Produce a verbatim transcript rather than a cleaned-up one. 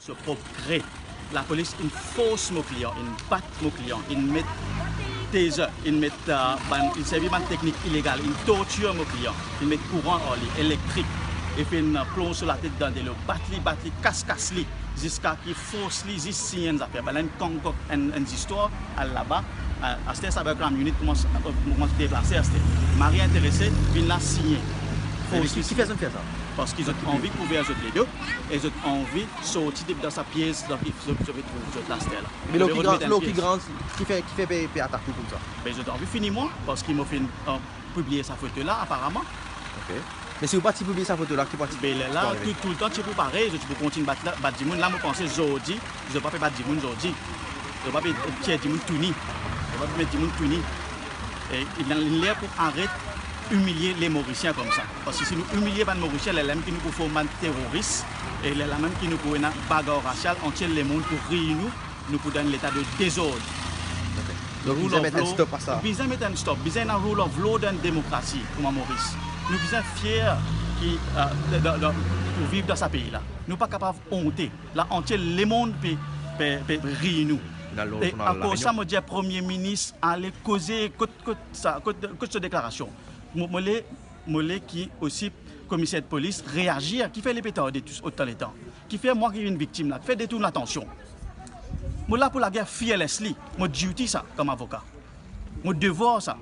So prop gre, lapolis inn fors mo klian, inn bat mo klian, inn met taser, inn met, uh, bann, inn servi bann teknik ilegal, inn tortir mo klian, inn met kouran ar li, elektrik, e finn, uh, plonz so latet dan delo, bat li, bat li, kas, kas li, ziska ki fors li zis sign enn zafer. Bann la inn konkok enn, enn zistwar, al laba. Uh, aster Cybercrime Unit koumans, uh, koumans deplase aster. Mari interese, vinn la signe. Fors li signe. Ki fer zot fer sa? Parski zot anvi kouver zot ledo e zot anvi sorti depi dan sa piez dan ki zot, zot pe trouv zot la aster la. Me lor ki gran, lor ki gran, ki fer, ki fer pe, pe atak ou koumsa? Be zot anvi fini mwa, parski mo finn, uh, pibliye sa foto la, aparaman. Ok. Me si ou pa ti pibliye sa foto la, ki pa ti... Be lerla, tou, toultan ti pou parey, zot ti pou kontign bat la, bat dimoun. La, mo panse zordi, zot pa pe bat dimoun zordi. Zot pa pe tir dimoun touni. Zot pa pe met dimoun touni. E, inn, inn ler pou aret imilie le Morisien koumsa. Parski si nou imilie bann Morisien, lerla mem ki nou pou form bann teroris, e lerla mem ki nou pou ena bagar rasial, antie lemonn pou riy nou, nou pou dan enn leta de dezord. Ok. Donk, bizin met enn stop a sa. Bizin met enn stop, bizin ena rule of law dan demokrasi kouma Moris. Nou bizin fier ki, euh, dan, dan, pou viv dan sa pei la. Nou pa kapav onte. La, antie lemonn pe, pe, pe riy nou. E akoz sa, mo dir Premie Minis, ale koze, kot, kot sa, kot, kot so deklarasion. Mo, mo le, mo le ki osi komiser de polis reazir, ki fer li pe tarde tou, otan letan. Ki fer mwa ki vinn viktim la, ki fer detourn latansion. Mo la pou lager fearlessly, mo duty sa, kom avoka. Mo devwar sa.